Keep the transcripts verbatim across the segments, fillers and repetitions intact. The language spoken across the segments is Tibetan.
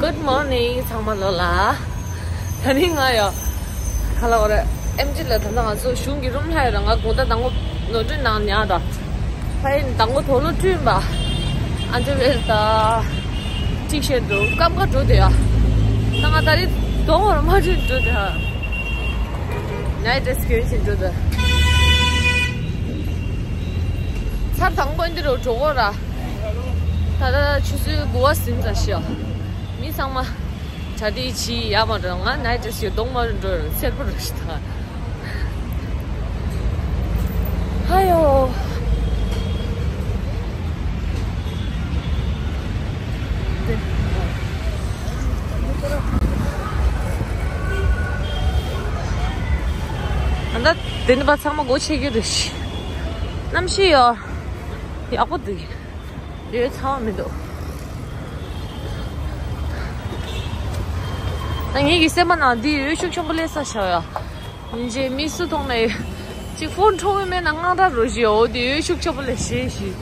Good morning ཚང་མ་ལོ་ལ། ད་ནི་ང་ཡོ། ག་ལ་འོ་རེད། ཨེམ་ཆི་ལ་ད་ལྟ་ང་ཚོ་གཞུང་གི་རུམ་ལྷ་ཡོད་ར། ང་དགོང་དག་དང་པོ་ནོར་འཁྲུལ་ནང་ཉར་དང་། ཕ་ཡིན་དང་པོ་དོ་ལོ་བསྐྲུན་པ། ཨན་ཏི་ཝེར་དང་། ཊི་ཤར་འགྲོ་སྐམ་ཁ་འགྲོ་དེ་ཡ། ད་ང་ད་རེས་གདོང་བར་མ་འཁྲུལ་འགྲོ་དེ་ཡ། ནའི་ཊི་ཌེ་རེ་སི་གྱོན་བཞིན་འགྲོ་དེ། ཚར་དང་པོ་འདི་རུ་འགྲོ་གོ་ར། ད་ལྟ་ཆུ་ཚོད་དགུ་པ་ཟིན་ཙམ་ཤི། མི་ཚང་མ་གྲ་སྒྲིག་བྱེད་ཡག་མ་འགྲོ། ང་ནའི་ཊི་ཌེ་རེ་སི་གྱོན་གདོང་མ་འགྲོ་སེར་པོ་རུ་ཤི་ད། ཧ་ཡོ། ཨ་ད་དེ་ནི་པ་ཚང་མ་སྒོ་ཕྱེ་གི་རེད་ཤི། གནམ་གཤིས་ཡོ། ཡག་པོ་འདུག་ཡོད་ཚང་མི་འདུག་ད་ངེད་ཀྱི་སེམས་པ་ནང་འདི་ཡོད་ཤུགས་ཆེན་པོ་སླེབས་ས་ཤག་ཡ། ཡིན་གྱི་མི་སུ་མཐོང་ནའི། གཅིག་ཕོན་ཁྲོ་བོའི་མེད་ན་དངངས་སྐྲག་རོ་བཞི་འོ་དེ་ཡོད་ཤུགས་ཆེན་པོ་སླེབས་ཤེས་ཤིག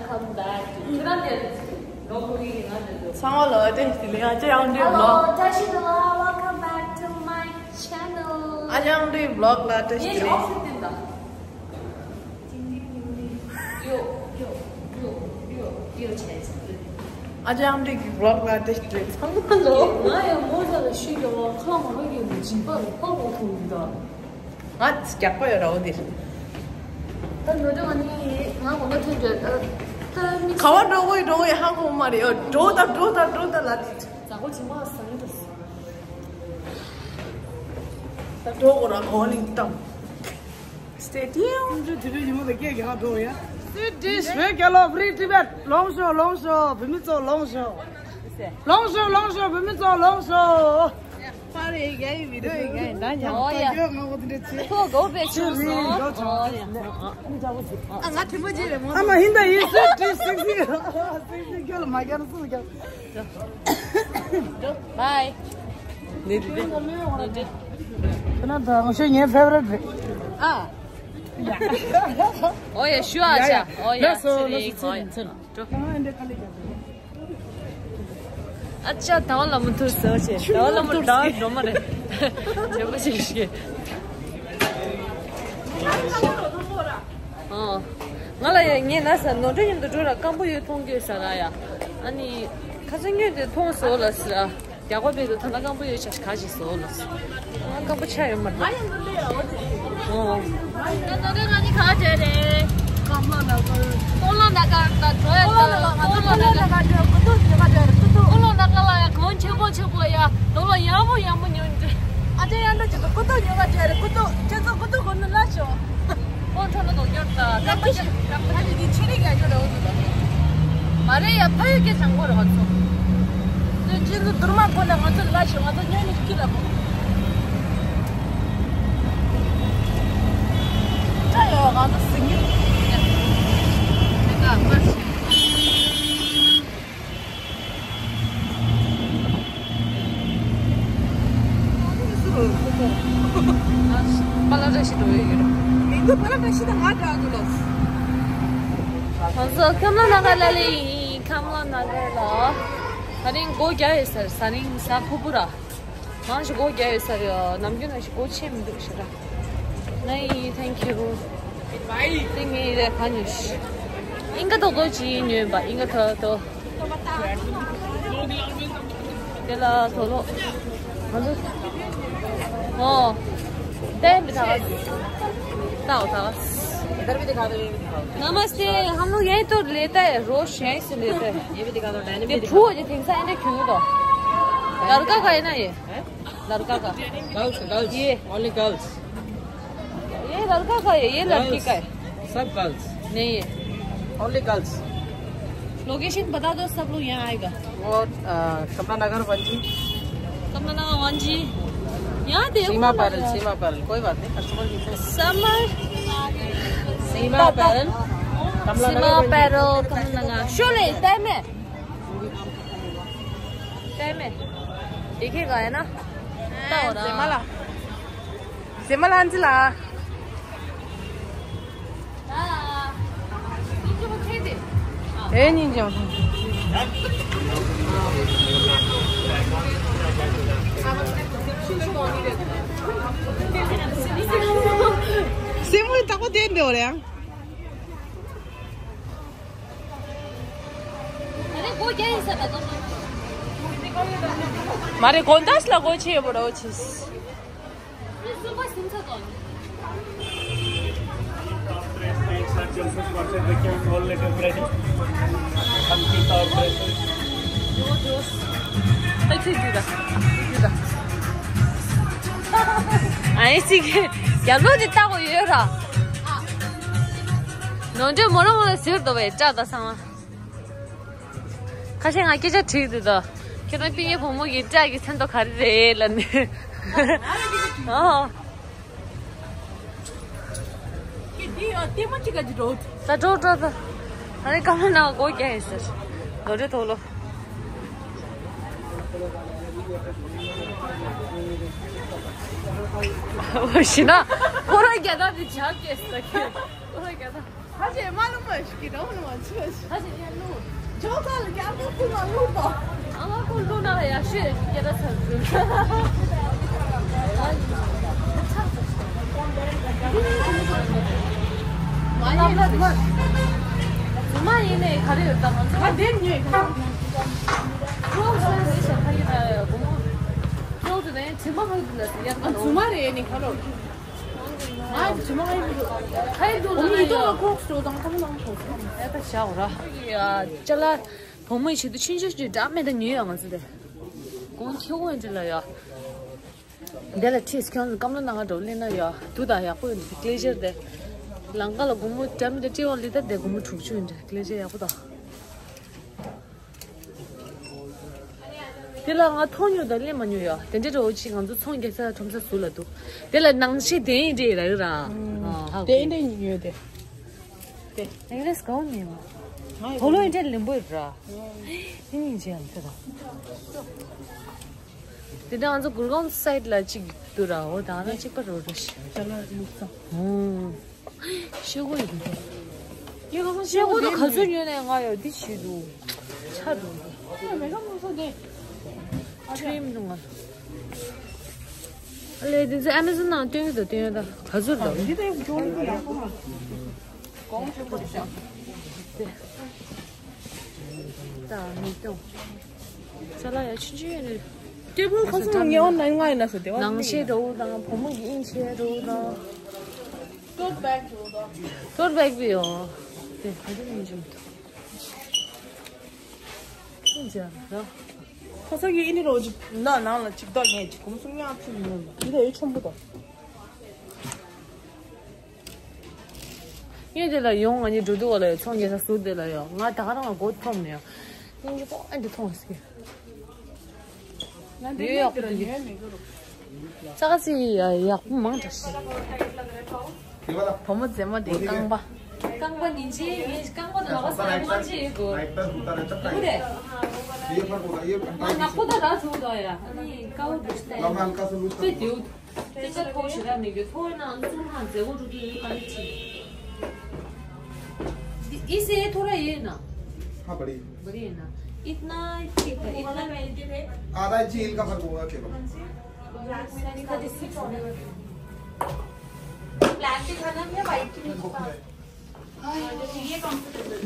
Welcome back to ཚང་མ་ལ་བཀྲ་ཤིས་བདེ་ལེགས། ཨ་ཅག་ཡང་འདྲི་བི་ལོག Hello བཀྲ་ཤིས་བདེ་ལེགས། Welcome back to my channel. ཨ་ཅག་ཡང་འདྲི་བི་ལོག་ལ་བཀྲ་ཤིས་བདེ་ལེགས། ཨ་ཅག་ཡང་འདྲི་གི་བི་ལོག་ལ་བཀྲ་ཤིས་བདེ་ལེགས། ཚང་མ་ལ། ང་ཡང་མོ་ཟ་ལ་ཤི་གི་བ་ཁ་མ་ཁ་གི་མི་སྦྱིན་པ་ལ་ཕོག་པ་ཐུག་གི་འདུག་ང་རྒྱགས་པ་ཡོད་ར་འོ་འདིར། ད་ནོར་འཁྲུལ་ང་ནི་ང་གོ་ན་ཐོན་འདྲ། ད་མི་ག་བ་འགྲོ་གི་འགྲོ་གི་ཧ་གོ་མ་རེད། འགྲོ་ད་འགྲོ་ད་འགྲོ་ད་ལ་དེ། ཛ་གོ་ཇི་མ་སང་ཡོད། ད་འགྲོ་གོ་ར་གོ་ལིང་ཏང་། Stay tuned. འདི་བོད་ཉིན་མོ་དང་སྐད་རྒྱག་འགྲོ་ཡ། This is Red Yellow Free Tibet. ལོངས་ཤོག་ལོངས་ཤོག་བོད་མི་ཚོ་ལོངས་ཤོག་ལོངས་ཤོག་ལོངས་ཤོག་བོད་མི་ཚོ་ལོངས་ཤོག Party again, video again. ད་ཉམས། Oh, yeah. ད་ང་འོ་དེ་འདྲ་བྱེད། ཁོ་དགོས་པའི་ཕྱིར་སོང་། Oh, yeah. ཨ་ང་དེ་མོ་བྱེད་རེད་མོ། ཨ་མ་ཧིན་ད་ཡིན་སུ་དེ་སེག་སི། སེག་སི་རྒྱལ་མ་རྒྱལ་སུ་རྒྱལ། Bye. ནི་དེ་དེ། ཁྱོད་ན་ད་ང་ཤོད་ངའི་ཕེ་ཝ་རི་ཊི་རེད། ཨ། Oh, yeah, sure. ཡ་ཡ། Oh, yeah. ལགས་སོ་ལགས་སོ། ཚེ་རིང་། ཚེ་རིང་། འགྲོ། ཨ་ཅག་ཟླ་བ་ལྷ་མོ་ཐུག་སོང་ཞེས། ཟླ་བ་ལྷ་མོ་ཟླ་བ་འགྲོ་མ་རེད། བྱེད་པ་ཞིག་ཞིག་ཨོ། ང་ལ་ཡ་ངས་ན་ཟ་ནོར་འཁྲུལ་མཉམ་དུ་འགྲོ་ར་སྐམ་པོ་ཡོད་མཐོང་གི་ཟ་ར་ཡ། ཨ་ནི་ཁ་སང་ཉོས་དེ་མཐོང་སོང་ལ་ཟ། རྒྱག་པ་བེད་དུ་ད་ལྟ་སྐམ་པོ་ཡོད་ཆ་ག་ཞིག་བཟོ་ལ། ང་སྐམ་པོ་ཆ་ཡོད་མ་རེད། ཨོ། ང་ནོ་རེ་ང་ནི་ག་བྲལ་རེད། ཀམ་ལ་ན་གར། ཀོ་ལ་ན་གར་ད་གྲོ་ཡ་ད། ཀོ་ལ་ན་གར་ཀོ་ལ་ན་གར་ཀོ་ལ་ན་གར་ཡ་གོང་ཆེན་པོ་ཆེན་པོ་ཡ་དོ་ལ་ཡག་པོ་ཡག་པོ་ཉོན་ཏེ། ཨ་ཅེ་ཡང་འདྲ་ཅིག་ཏུ་ཀུ་ཏོ་ཉོ་ག་བྲལ་རེད། ཀུ་ཏོ་ཁྱེད་ཚོ་ཀུ་ཏོ་གོ་ནི་ལ་ཤོག་ཁོང་ཁྲོ་ལ་དོག་རྒྱབ་ད་ད་ཀ་ཅི་ད་ནི་འདི་ཆེ་རིགས་ཡ་ཅོ་རེ་འོ་ཟོ་ད། མ་རེད་ཡ་ཕ་ཡུལ་སྐད་ཆང་གོ་རེ་བ་ཚོ། དེ་ཁྱེད་ཚོ་དུར་མ་གོ་ན་ང་ཚོ་ལ་ཤོག་ང་ཚོ་ཉོ་ནི་ཁྱི་ལ་གོ། ད་ཡོ་ང་ཚོ་སིང་གེ་ཡ་ད་ཀ་མ་ཤི། པ་ལ་བཀྲ་ཤིས་འགྲོ་ཡོད་ཀྱི་རེད། མིང་དུ་པ་ལ་བཀྲ་ཤིས་དང་ང་འདྲ་འདུག་ལོ། ང་ཚོ་ཀམ་ལ་ན་གར་ལ་ལ་ཡིན། ཀམ་ལ་ན་གར་ལ། ད་རིང་སྒོ་རྒྱག་ཡོད་ས་རེད། ད་རིང་གཟའ་ཕུར་བུ་ར། མང་ཞིག་སྒོ་རྒྱག་ཡོད་ས་རེད། ནམ་རྒྱུན་ནང་བཞིན་སྒོ་ཕྱེ་མི་འདུག་ཞེ་དྲག་ནའི། Thank you. དེ་ངའི་རེ་ཁ་ཉོས་ཤི། ཨིན་ག་ཏོག་ཏོག་ཅིག་ཉོས་པ་ཨིན་ག་ཏོག་ཏོག་དེ་ལ་དོ་ལོ། ང་ཚོ། ཨོ། ཏན་བི་ཐ་ག་ཏའོ་ཐ་ག नमस्ते। हम लोग यहीं तो लेते हैं, रोज यहीं से लेते हैं। ये भी दिखा दो, डायने भी दिखा दो। ये लड़का का है ना ये? हैं? लड़का का। Girls, girls. ये। Only girls। ये लड़का कहाँ का है ये लड़की का है? सब गर्ल्स। नहीं है। Only girls. लोकेशन बता दो, सब लोग यहाँ आएगा। वो, अ, कमला नगर वन जी। कमला नगर वन जी। यहाँ देखो सीमा ना पैरल, यार। सीमा पैरल, कोई बात नहीं, कस्टमर की से। समर। सीमा पैरल, कमला नगर वन जी। पैरल, कमला नगर। शोले, टाइम है। टाइम है। दिखेगा, है ना? कितना हो रहा? सेमला। सेमला आंजिला। ए, निंजा। सेमला तको देन दे हो रहे हैं। अरे, वो क्या है सब? मारे कोणताच लगोचे बडोचिस। आए सिके क्या लो जितना को ये रहा। नोंजे मोरो मोरो सिर तो बेटा दसा। ཁ་ཤས་ང་སྐད་ཆ་དྲིས་འདུག་ད། ཁྱེད་རང་སྤུན་ཀྱག་བུ་མོ་གི་སྐྲ་གི་ཚོན་མདོག་ག་རེ་རེད་ལབ་ནས། ཨོ། ད་འགྲོ་འགྲོ་ད། ཨ་ནི་ཀ་མ་ན་སྒོ་རྒྱག་ཡིན་ཟེར། ལོ་རེ་ཐོག་ལོ། འོ་ཞི་ན། ཁོ་རང་རྒྱ་ད་དེ་ཇག་སྐྱེས་ཟེར་ཁྱོད། ཁོ་རང་རྒྱ་ད། ཁ་ཆེ་མ་ལུ་མ་ཞིག་གི་རང་ལུ་མ་ཆོས། ཁ་ཆེ་ཡ་ལུ། ཇོ་ཁ་ལ་རྒྱ་ཁོ་ཁུ་མ་ལུ་དོ། ཨ་མ་ཁོ་ལུ་ན་ཡ་ཤེས་རྒྱ་ད་ཚར་ཚུལ། མ་ལ་མ་མ། ཚུ་མ་ཡིན་ནས་ག་རེ་ཡོད་ད་མ་ཚོ། ཨ་དེ་ཉོས་ཁ། ཁོ་ཚོ་ནས་ཤ་ཁ་ཡིན་ན་ཡ་བུ་མོ། ཁོ་ཚོ་ནས་དྲི་མ་ཧ་གི་ལ་ཡ་ད་ཚུ་མ་རེད་ནི་ཁ་ལོ། ཁ་ཡི་དུ་ལ་ཡོད། ཁ་ཡི་དུ་ལ་ཡོད། ཁོག་སོ་དང་ཁོ་ལ་ཁོག་སོ། ཨེ་ད་ཤ་འོ་ར། ཡ་ཅ་ལ་བུ་མོའི་ཆེད་དུ་ཆུང་ཆུང་ཆུང་འདྲ་མེད་ད་ཉོས་ཡོད་ང་ཚོ་དེ། གོང་ཁེ་བོ་འདི་ལ་ཡ། འདི་ལ་ཁྲིས་ཁྱོད་ཀམ་ལོ་ནང་འགྲོ་ལེ་ན་ཡ། དུ་ད་ཡག་པོ་ཡོད་འདི་ཀླེ་ཇར་དེ། ལང་ཀ་ལ་སྒོར་མོ་འདྲ་མེད་ད་ཏྲི་ཝ་ལི་ད་དེ་སྒོར་མོ་དྲུག་ཅུ་ཡོད་འདི་ཀླེ་ཇར་ཡག་པོ་ད། དེ་ལ་ང་ཐོ་ཉོ་དང་ལེན་མ་ཉོ་ཡ། དེ་འདྲའི་འགྲོ་ཅིག་ང་ཚོ་ཚོང་རྒྱག་ས་ཁྲོམ་ས་ཟུར་ལ་འདུག་དེ་ལ་ནང་ཤེས་དེ་ཡིན་འདྲེ་ར་ར། དེ་ཡིན་འདྲེ་ཉོ་དེ། དེ་ཨིང་ལིཤ་གའོ་ནི་མ། ཧོ་ལོ་ཡིན་འདྲེ་ལིམ་པོ་ཡོད་ར། དེ་ནི་ཇེ་ཡང་ཐེ་ར། དེ་འདྲ་ང་ཚོ་གུར་གོང་སའིད་ལ་ཅིག་འདུག་ར། འོ་ད་ང་གཅིག་པ་རོ་ར་ཤི། ཅ་ལག་ལུགས་བཟང་། ཤེལ་སྒོ་ཡོད་འདུག་ཤེལ་སྒོ་དང་ག་ཚོད་ཉོས་ནས་ང་ཡོད་འདི་ཞུས་འདུག་ཆ་འདུག་མེ་ཀ་མོ་སོ་དེ། ཁྲིམ་འདུག་ང་། ཨ་ལས་འདི་ཚོ་ཨ་མེ་ཟོན་ནང་སྟོན་ཡོད་ད་སྟོན་ཡོད་ད་ག་ཚོད་ད། འདི་ད་ཡོད་འགྱོ་ནི་ཡག་པོ་མ། གོང་ཆེན་པོ་རེད་ཤག་ད་མི་སྟོན། ཅ་ལག་ཡ་ཆུང་ཆུང་ཡོད་ནི། ཏེ་བུ་ཁོ་ཚོ་ངེས་པ་ནང་ང་ཡིན་ན་ཟེར་ཏེ་བ། ནང་ཤེས་འགྲོ་དང་བུ་མོ་གི་དབྱིན་ཤེས་འགྲོ་དང་། ཏོར་བེག་འགྲོ་དང་། ཏོར་བེག་བི་ཡོ། དེ་ག་དུས་ནས་འཇུག་ཏུ། ཨིན་ཇ་ར། ཁོ་ཚོ་གི་ཨི་ནི་རོ་ཇི་ན་ནང་ལ་ཅིག་ཏོ་ངས་ཅིག་གོམས་སུ་ཉག་ཅིག་མི་ཡོང་ལ། འདི་ལ་ཡོད་ཆོམ་པོ་དང་། ངས་དེ་ལ་ཡོང་ང་གཉིས་འགྲོ་འདུག་བ་ལ་ཡོད་ཚོང་རྒྱག་ས་ཟུར་དེ་ལ་ཡོད། ང་ད་ག་རང་ལ་སྒོ་ཐོམ་ནས་ཡོད། སྙིང་རྗེ་པོ་ཨ་འདི་མཐོང་ཟེར། ང་འདི་ཡོད་ཡག་པོ་འདུག་ཙག་ཙིག་ཡག་པོ་མང་དྲགས་ཤག་བུ་མོ་མཛེས་མ་དེ་རྐང་པ། རྐང་པ་ཉིན་ཅིག་ངས་རྐང་པ་དང་ལག་པ་ཟ་མང་ཆེ་ཡོད་དགོས། བུ་རེད། ང་ནག་པོ་ད་རག་བྱུང་དོ་ཡ། ཨ་ནི་དཀར་པོ་འདུག་སྟེ། དཔེ་དེའུ། तेरे को थोड़ा सा नहीं, थोड़ा ना अंदर ना, देखो, रुकी, ये काली चीज। इसे थोड़ा ये ना। हाँ, बड़ी। बड़ी है ना। इतना ठीक है, इतना। आधा इंच हील का फर्क होगा केवल। ब्लैक दिखाना है या व्हाइट दिखाना है?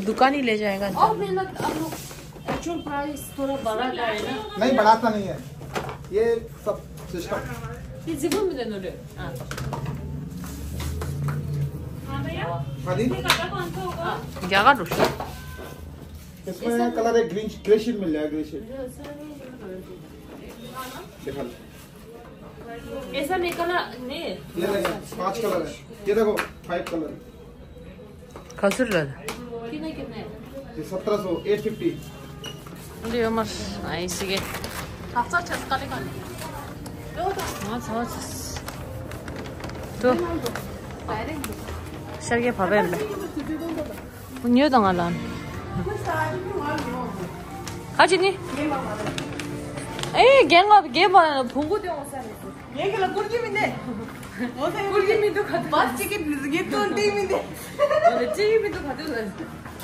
दुकान ही ले जाएगा। और मेहनत, अब लोग एक्चुअल प्राइस थोड़ा बढ़ा का है ना? नहीं, बढ़ाता नहीं है, ये सब सिस्टम। ये जिबो में देना रे। हाँ। हाँ जी। ये कटा कौन सा होगा? हाँ। क्या कर रहे हो? इसमें कलर है ग्रीन, ग्रे शेड मिल जाएगा, ग्रे शेड। दिखा दो। ऐसा में कलर नहीं। ये देखो, पांच कलर है। ये देखो, फाइव कलर। कसूर लगा। कितने, कितने? ये सत्रह सौ, eight fifty. འདི་ཡོད་མ་རེད། ཨ་ཡིན་ཞིག་གི། ད་ཚར་ཆེ་དཀའ་ལས་ཁག་ལས། ང་ཚར་ཆེ། ཏུ། ཤར་གྱི་བབས་པས་མེད། ཉོས་དང་ང་ལ། ཁ་ཅི་ནི། ཨེ་རྒན་ང་རྒན་པ་ལ་བོང་གུ་སྟོན་འོང་ས་རེད། ངས་ཁྱོད་ལ་བསྐུར་གྱི་མིན་ཏེ། ངོ་ཚ་ཡོད། བསྐུར་གྱི་མི་འདུག་ག་དུས། བ་གཅིག་གི་ངས་སྟོན་དེ་མིན་ཏེ། ངས་གཅིག་གི་མི་འདུག་ག་དུས་ལ།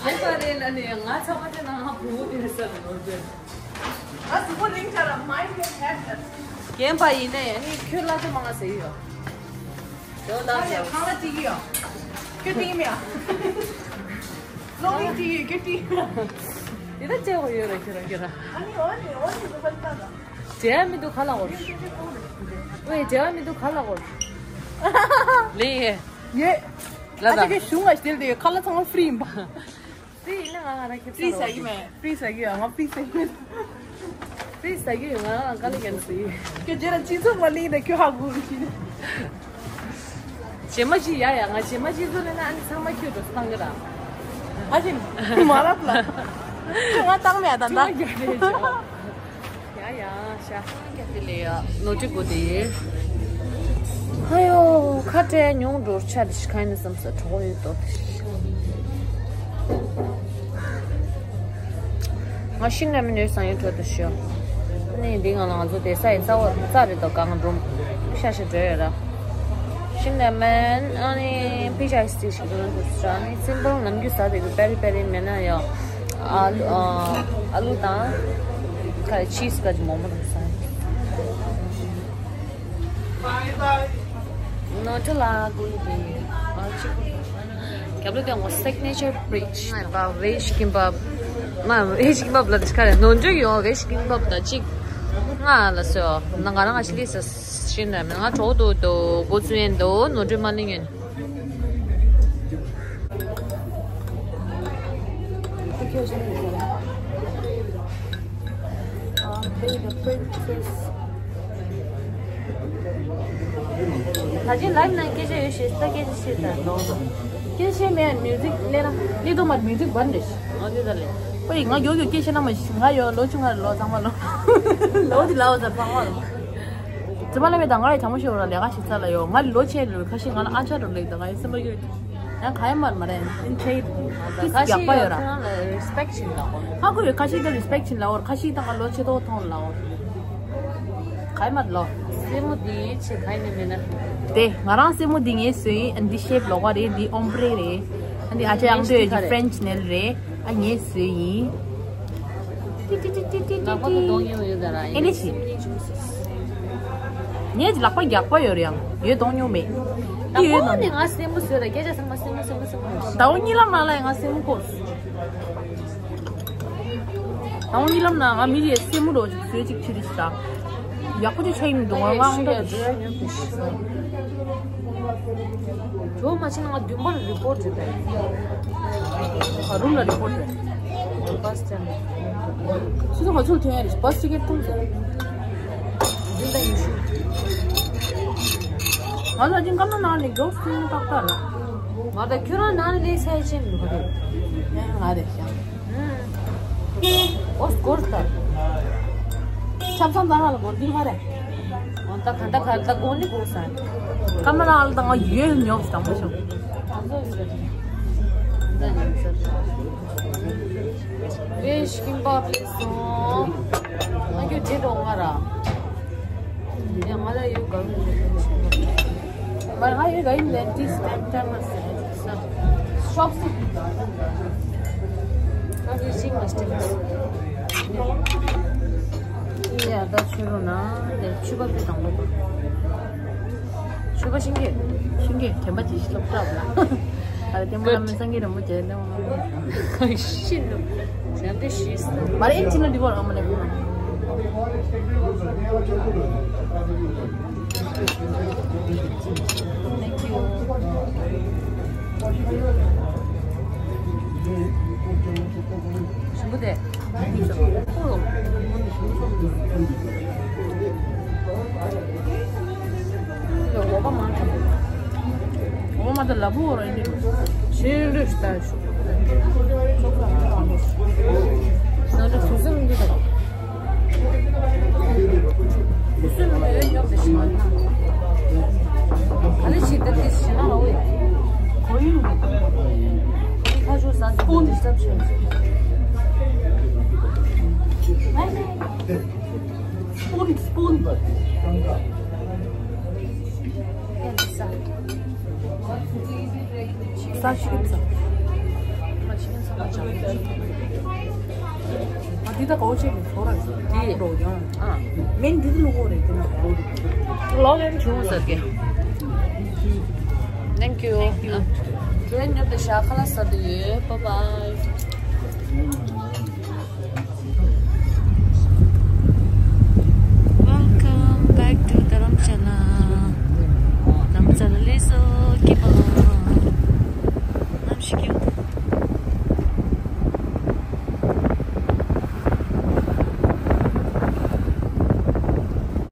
རྒན་པ་རེད་ལ་ནི་ང་ཚ་བ་དེ་ན་ང་བུ་མོ་དེ་ས་ནོར་དེ། ང་གཟུགས་པོ་ལིང་ཆ་ལ་མ་ཡིན་ཏེ་ཧད་ད། རྒན་པ་ཡིན་ནའི་ནི་ཁྱོད་ལ་དེ་མང་ང་ཟེར་ཡོད། ཁྱོད་ལ་ཁང་ལ་ཁང་ལ་ཅིག་ཡོད། ཁྱོད་དེ་ཡིན་མིན་ཨ། ལོ་ཡིན་ཅིག་ཡོད་ཁྱོད་དེ་ཡིན་མིན་ཨ། དེ་ད་ཅེ་གོ་ཡོད་ར་ཁྱོད་ར་ཁྱོད་ར། ཨ་ནི་འོ་ནི་འོ་ནི་འདུག་ག་ད། བྲལ་མི་འདུག་ག་ལ་འོར། ཝེ་བྲལ་མི་འདུག་ག་ལ་འོར། ལེ། ཡེ། ལ་ད། ཨ་ཅག་གི་གཞུང་ང་ཞིག་དེ་ལ་དེ་ཁ་ལ་ཚང་མ་ཧྥི་རི་ཡིན་པ། ཧྥི་རི་ཡིན་ན་ང་ང་ར་ཁྱེད་ཧྥི་རི་ཟ་གི་མེད། ཧྥི་རི་ཟ་གི་ཡོད། ང་ཧྥི་རི་ཟ་གི་མེད། ཧྥི་རི་ཟ་གི་ཡོད། ང་རང་དཀའ་ལས་ཀྱང་ཟ་གི་ཡོད། ཁྱོད་རྗེས་ལ་སྤྱི་ཚོགས་ལ་གླེང་དང་ཁྱོད་ཧ་གོ་གི་ཤི་ན། རྗེས་མ་ཅིག་ཡ་ཡ་ང་རྗེས་མ་ཅིག་ཚོ་ལས་ན་ཨ་ནི་ཚང་མ་ཁྱོད་འགྲོ་སོང་གི་ར། ཨ་ཅེ། མ་ལབ་ལ། ང་བཏང་མེད་ད་ད། ཡ་ཡ་ཤ། ཡ་ཡ་ཤ། ཀྱ་དེ་ལས་ཡ་ནོར་འཁྲུལ་དགོས་ཏེ། ཧ་ཡོ་ཁ་བྲལ་མྱོང་འགྲོ་ཆ་དེ་ཤི་ཁ་ཡིན་བསམ་ས་གྲོགས་ཡོད་དོ་དེ་ཤི། ང་ཤིན་ར་མེན་ཡོད་སང་ཡོད་འགྲོ་དེ་ཤི། ནི་འདི་ང་ལ་ང་ཚོ་དེ་ས་ཡི་རྩ་བ་རྩ་རེད་དོ་གང་འགྲོ་ཤ་ཤ་འགྲོ་ཡོད་ར། ཤིན་ར་མེན་ཨ་ནི་པི་ཅ་ཨིས་ཏི་ཞིག་འགྲོ་འདུག་ས་ནི་སིམ་པལ་ནམ་རྒྱུན་ཟ་དེ་གི་པེ་རི་པེ་རི་མེད་ན་ཡོད། ཨ་ལུ་ཨ་ཨ་ལུ་དང་ཁ་ཆིས་ཀ་ཅི་མོག་མོག་རེད་ས། ནོར་འཁྲུལ་ལ་དགོས་ཏེ་ཨ་ཅི་རྒྱབ་ལོ་དེ་ངོ་སིག་ནེ་ཅར་བེཇ་ང་བ་བེཇ་ཀིམ་པབ་མ་བེཇ་ཀིམ་པབ་ལ་དེ་ཁ་རེད། ནོར་འཁྲུལ་ཡོད་བེཇ་ཀིམ་པབ་དང་གཅིག་ང་ལ་སོ་ན་ང་རང་ང་ཤི་ལི་སི་ཤིན་ན་མེད་ང་གྲོགས་དུ་དུ་གོ་ཚུ་ཡན་དུ་ནོར་འཁྲུལ་མ་ལིང་ཡན། ད་ཅི་ལབ་ན་སྐད་ཆ་ཡོད་ཤེས་ད་སྐད་ཆ་ཤེས་ད་ལོ། སྐད་ཆ་མེད་མིའུ་ཟིག་ལེན་ན་ལི་དོ་མར་མིའུ་ཟིག་བར་འདྲེ་ཤི། ཨ་ནི་ད་ལེ། ཨོ་ཡི་ང་ཡོ་ཡོ་སྐད་ཆ་ན་མ་ཤི་ང་ཡོ་ལོ་ཆུང་ང་ལོ་ཚང་མ་ལོ། ལོ་དི་ལའོ་ཟ་ཚང་མ་ལོ། ཙི་མ་ལ་མེ་དང་ང་ཡི་དྲང་མོ་ཤོད་ར་ལས་ཀ་ཞིག་ཚར་ལ་ཡོ་ང་ལོ་ཆེ་ལོ་ཁ་ཤི་ང་ལ་ཨ་ཅག་རོ་ལེགས་དང་ང་ཡི་སེམས་པ་ཡོད། ཡང་ག་ཡ་མར་མ་རེད། ཨིན་ཆེ་ཏིས་ཁ་ཤི་རྒྱག་པ་ཡོད་ར། ཁྱོད་རང་ལ་རི་སི་པེག་ཤིན་ལ་འོ། ཧ་གོ་ཡོད་ཁ་ཤི་ད་རི་སི་པེག་ཤིན་ལ་འོ་ཁ་ཤི་ད་ང་ལོ་ཆེ་ཏོ་ཐོང་ལ་འོ། ག་ཡ་མར་ལོ། སེ་མོ་འདི་ཆེ་ག་ཡ་ནི་མེད་ན། དེ་ང་རང་སེ་མོ་འདི་ངས་བཟོས་ཡིན། ཨ་འདི་ཤེབ་ལོག་པ་རེད། འདི་ཨོམ་བྷྲེ་རེད། ཨ་འདི་ཨ་ཅག་ཡང་དོ་ཡོད་ཀྱི་ཧྥ་རེན་ཆི་ནེལ་རེད། ཨ་ངས་བཟོས་ཡིན། ལག་པ་དུ་གདོང་ཡོད་ཡོད་ད་ར་ཨེ་ནི་ཞིག་ངས་ལག་པ་རྒྱག་པ་ཡོད་རེད་ཡང་ཡོད་གདོང་ཉུང་མེད། ད་འདི་ཡོད་ནོ་ནི་ང་སེམས་པ་བཟོས་ལ་སྐད་ཆ་ཚང་མ་སེམས་པ་སེམས་པ་སེམས་པ་ཟེར། ད་འོ་གཉིད་ལམ་ནང་ལ་ཡང་ང་སེམས་པ་སྐོར། ད་འོ་གཉིད་ལམ་ནང་ང་མི་ཡི་སེམས་པ་རོ་ཅིག་བཟོས་ཅིག་ཆུ་རི་ཤ། ཡག་པོ་ཅིག་ཆ་ཡིན་འདུག་ང་ཨང་ད་ཅི། ཇོ་མ་ཕྱིན་ང་བདུན་པར་རི་པོར་ཊི་བྱེད་དེ། ཨ་རུམ་ལ་རི་པོར་ཊི་བྱེད། བྷ་སི་སི་ཊེན་ཆུ་ཚོད་ང་ཚོར་ཐོན་ཡ་རེད། བྷ་སི་ཊི་ཀེ་ཊི་ཐོངས་ཟེར། བདུན་དང་ཉི་ཤུ། ང་ཚོ་ཅིང་སྐམ་ན་ནང་ནས་མགྱོགས་སུ་ཏག་ཏག་རེད། ང་ད་ཁྱོད་རང་ནང་ནས་ལས་ས་ཡ་ཆེན་མི་ཁ་རེད། ང་རེད་ཤག་ཨོ་སྐོར་ལྟར། ཆབ་ཚང་དང་ང་ལ་སྐོར་འདི་མ་རེད། འོ་ད་ག་ད་ག་ད་དགོང་ནི་དགོང་ས། ཀ་མ་ར་ཨལ་དང་ང་ཡོད་ཉོབ་དང་པོ་ཤོག་ད་ཉོབ་ས། ཝེ་ཤིང་པ་ཕེ་སོང་། ང་ཁྱོད་བྲེད་འགྲོ་ང་ར། ཡ་ང་ལ་ཡོད་ག་མར་ང་ཡོད་ག་ཡིན་ལན་ཏིས་ཏན་ཏན་མ་ཟེར་ས། ཤོག་སི། ཤོག་སི་ཤིང་མ་སྟེ་མ་ཟེར། ཡ་ད་ཆུ་རུ་ན་ལས་ཆུ་བབ་དེ་དང་པོ་པ། ཆུ་བ་ཤིང་གེ། ཤིང་གེ་དེན་པ་དེ་ཤི་ལོག་ཏྲབ་ལ། ཨ་རེ་དེ་མོ་ལ་མི་སང་གི་ར་མོ་ཇེ་ནོ། ཤི་ནོ། ཇན་དེ་ཤི་སོང་། མ་རེད་ཨིན་ཅི་ནོ་འདི་བོ་ར་མ་ལེ་བོ། Thank you. ཞིམ་པོ་དེ། ཨོ། ལ་མོ་ར་ནི་ཤེས་རེ་ལྟ་ཤོག་ནང་ལ་དུས་ཚོད་འདི་དང་། དུས་ཚོད་མི་ཡོད་ཉོབ་དེ་ཞིག་མ་ན། ག་ལེ་ཞིག་དེ་དེ་ཞིག་ན་འོ་ཡི། གོ་ཡུལ་མི་འདུག་ཁ་ཤོ་ས་སྤོན་དེ་ཞབས་ཞུ། སྤོན་སྤོན། ས་ཤི་ཀིན་ས། ཨ་འདི་ད་གོ་ཆེ་གི་ཚོ་ར་འདི་འགྲོ་ཡང་། ཨ། མིན་འདི་ལུ་གོ་རེད་འདི་ན་གོ་རེད། ལོ་ལེན་ཆུང་ཟེར་གི། Thank you. ཁྱེད་ཉོབ་དེ་ཤ་ཁ་ལ་ས་དུ་ཡོད། Bye bye. Welcome back to Dharamshala. Dharamshala leso kipa. Nam shikim.